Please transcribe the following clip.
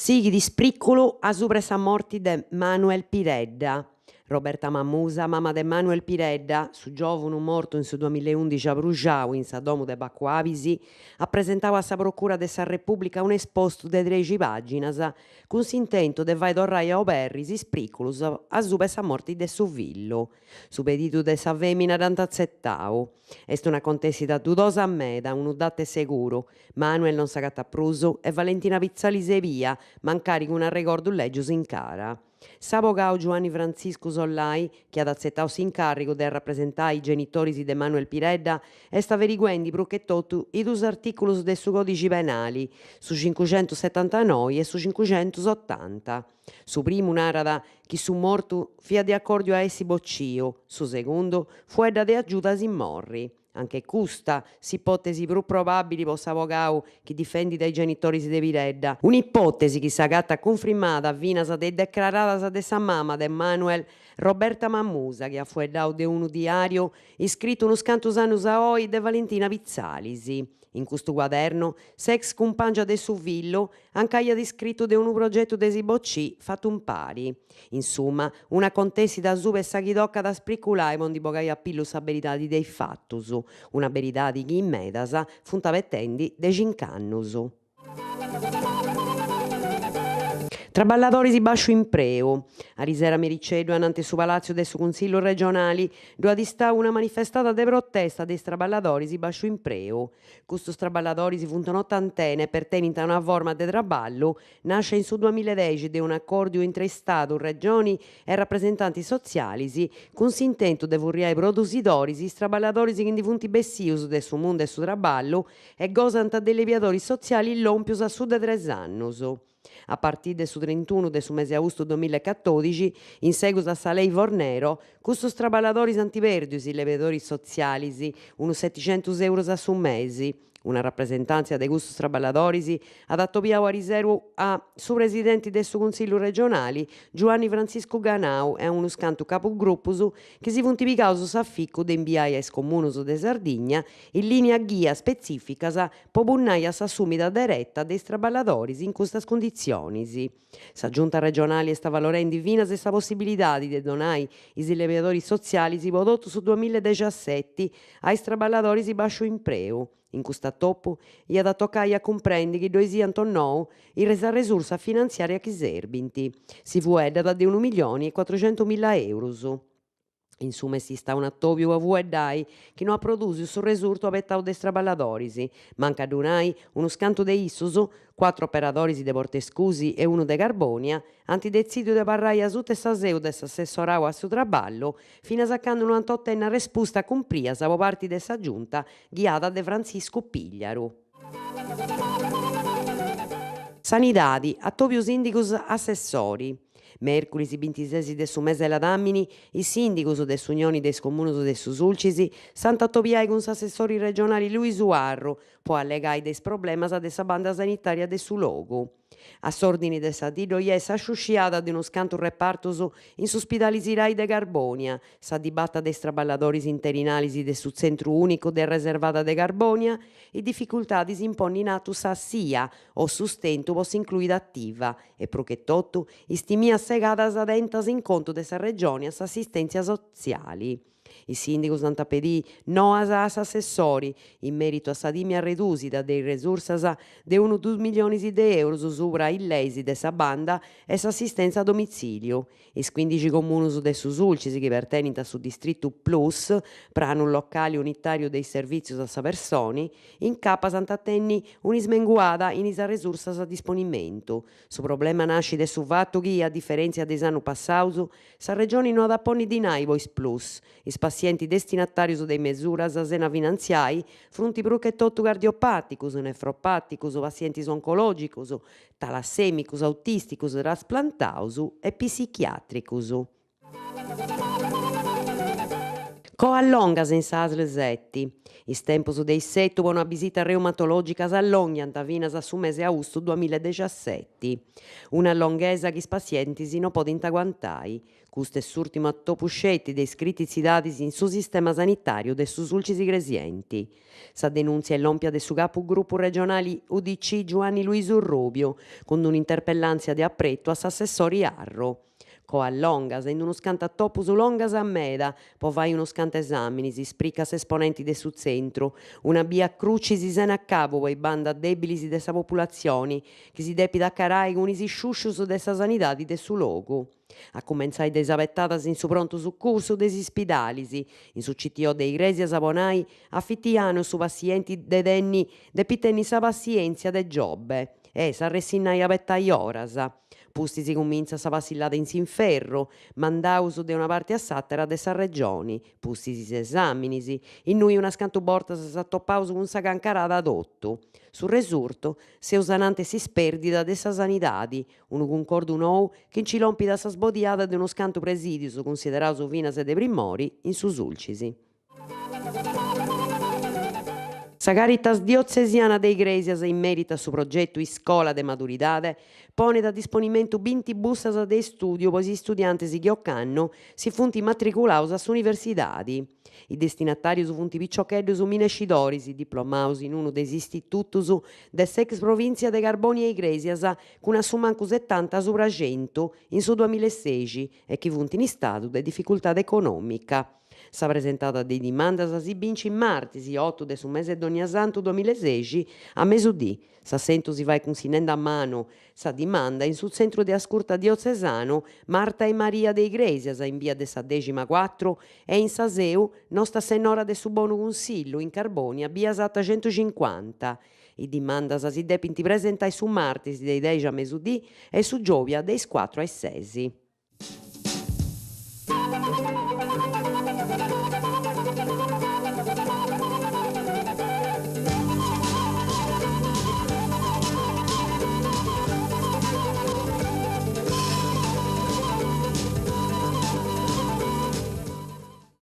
Sighit s'ispriculu asubra 'e sa morti de Manuel Piredda. Roberta Mamusa, mama de Manuel Piredda, su giòvunu mortu in su duamillaeundixi abruxau in sa domu de Bacu Abis, at presentau a sa Procura de sa Repùblica un'espostu de trexi pàginas cun s'intentu de fai torrai a oberri is ispriculus asuba 'e sa morti de su fillu. Su pedidu de sa fèmina dd'ant atzetau. Est un'acontèssida dudosa meda, unu datu est seguru, Manuel non s'agatat prus e Valentina Pitzalis est bia, mancari cun arregordus lègius in cara. S'abogau Giuanni Frantziscu Sollai, chi at atzetau s'incàrrigu de arrapresentai is genitoris de Manuel Piredda, est averiguendi prus che totu is dus artìculus de su còdixi penali, su cincuxentusetantanoi e su cincuxentusotanta. Su primu narat chi su mortu fiat de acòrdiu a essi bociu, su segundu fueddat de agiudu a si morri. Anche custa s'ipòtesi prus probàbili po s'abogau chi difendit a is genitoris de Piredda. Un'ipòtesi chi s'agatat cunfrimada finas de is decraradas de sa mama de Manuel, Roberta Mamusa, chi at fueddau de unu diàriu iscritu unus cantus annus a oi de Valentina Pitzalis. In custu cuadernu, s'ex cumpàngia de su fillu anca aiat iscritu de unu progetu de si bocì fatu impari. Insuma, un'acontèssida asuba 'e sa chi tocat a spriculai po ndi bogai a pillu sa beridadi de is fatus, una beridadi chi in medas funt abetendi de cinc'annus. Traballadoris bàsciu impreu. Arisera a mericeddu ananti su palàtziu de su Cunsillu regionali ddu at istau una manifestada de protesta de is traballadoris bàsciu impreu. Custus traballadoris funt un'otantena e pertenint a una forma de traballu nàscia in su duamillaedexi de un'acòrdiu intre Istadu, Regioni e rapresentantis sotzialis cun s'intentu de furriai produsidoris is traballadoris chi ndi funt bessius de su mundu 'e su traballu e gosant de allebiadoris sotzialis lòmpius a su de tres annus. A partì de su trintunu de su mesi austu duamillaecatodixi, in segus a sa lei Fornero, custus traballadoris ant pèrdiu is allebiadoris sotzialis, unus seticentus eurus a su mesi. Una rapresentàntzia de custus traballadoris at atobiau ariseru a su presidenti de su Cunsillu regionali, Giuanni Frantziscu Ganau e a unus cantu capugrupus chi si funt pigaus s'aficu de imbiai a is comunus de Sardigna is lìnias ghia spetzìficas po punnai a s'assùmida dereta de is traballadoris in custas cunditzionis. Sa Giunta regionali est avalorendi finas sa possibilidadi de donai is allebiadoris sotzialis po totu su duamillaedexiaseti a is traballadoris bàsciu impreu. In cust'atopu iat a tocai a cumprendi chi ddoi siant o nou is arresursas finantziàrias chi serbint. Si fueddat de unu milioni e cuatruxentumilla eurus. Insuma est istau un'atòbiu po fueddai chi no at prodùsiu su resurtu abetau de is traballadoris, mancu a ddu nai, unus cantu de issus, cuatru operadoris de Portescusi e unu de Carbònia, ant detzìdiu de abarrai asuta 'e sa seu de s'assessorau a su traballu finas a candu no ant otenni arrespusta cumprias po parti de sa Giunta ghiada de Frantziscu Pigliaru. Sanidadi, atòbiu sìndigus assessori. Mèrcuris bintises de su mese 'e ladàmini, is sìndigus de s'Unioni de is Comunus de su Sulcis s'ant a atobiai cun s'assessori regionali Luisu Arru po allegai de is problemas de sa banda sanitària de su logu. A s'òrdini de sa dì ddoi est sa sciusciada de unus cantu repartus in su spidali Sirai de Carbònia, sa dibata de is traballadoris interinalis de su Tzentru Ùnicu de Arreservada de Carbònia, is dificultadis in ponni in atu sa SIA o sustentu po s'incluida ativa e pruchetotu is timias segadas tentas in contu de sa Regioni a s'assistèntzia sotziali. Is sìndigus ant a pedì noas a s'assessori in mèritu a sa timia redùsida de is resursas de unu dus milionis de eurus subra is leis de sa banda e s'assistèntzia a domitzìliu. Is cuindixi comunus de su Sulcis chi pertenint a su distritu Plus, Pranu Locali Unitàriu de is Servìtzius a sa Personi, incapas ant a tenni un'ismenguada in is arresursas a disponimentu. Su problema nascit de su fatu chi, a diferèntzia de is annus passaus, sa Regioni no at a ponni dinai po is Plus. Is passientis destinatàrius de is mesuras sena finantziai funt prus che totu cardiopàticus, nefropàticus, passientis oncològicus, talassèmicus, autìsticus, trasplantaus e pissichiàtricus. Coas longas in sa Asl seti. Is tempus de isetu po una bisita reumatològica s'allonghiant finas a su mese austu duamilla e dexaseti. Una longhesa chi is passientis no podint aguantai. Custu est s'ùrtimu atopu sceti de is crititzidadis in su sistema sanitàriu de su Sulcis Igresienti. Sa denùntzia est lòmpia de su capu grupu regionali UDC Giuanni Luisu Rubiu cun un'interpellàntzia de apretu a s'assessori Arru. Coas longas, in unus cantu atopus longas meda, po fai unus cantu esàminis, spricat s'esponenti de su tzentru, una bia crucis sena acabu po is bandas dèbilis de sa populatzioni, chi si depit acarai cun is sciùscius de sa sanidadi de su logu. A cumentzai de is abetadas in su prontu sucursu de is ispidalis, in su CTO de Igrèsias po nai, a fitianu su passienti de tenni depit tenni sa passièntzia de Giobbe e s'arressinnai a abetai oras. Pustis si cumintzat sa passillada in s'inferru, mandaus de una parti a s'àtera de sa Regioni, pustis is esàminis, innui unas cantu bortas s'atopaus cun sa cancarada totu. Su resurtu, seus ananti s'ispèrdida de sa sanidadi, unu cuncordu nou chi nci lompit a sa sbodiada de unus cantu presìdius cunsideraus finas de primori in su Sulcis. Sa Caritas Diotzesiana de Igrèsias in meritu a su progetu Iscola de Maduridade ponet a disponimentu binti bussas de istùdiu po is istudiantes chi ocannu si funt matriculaus a s'universidadi. Is destinatàrius funt piciocheddus minescidoris diplomaus in unu de is istitutus de s'ex provìntzia de Carbònia e Igrèsias cun a su mancu setanta subra centu in su duamillaesexi e chi funt in istadu de dificultade econòmica. Sa presentada de is dimandas si bincit martis, otu de su mese de Donniasantu duamillaesexi, a mesudì. S'assentu si fait cunsinnende a manu sa dimanda in su tzentru de ascurta diotzesanu Marta e Maria de Igrèsias in bia de sa Dèxima cuatru e in sa seu Nosta Sennora de su Bonu Cunsillu in Carbònia bia Satta centucincuanta. Is dimandas si depint presentai su martis de is dexi a mesudì e su giòbia de is cuatru a is sesi.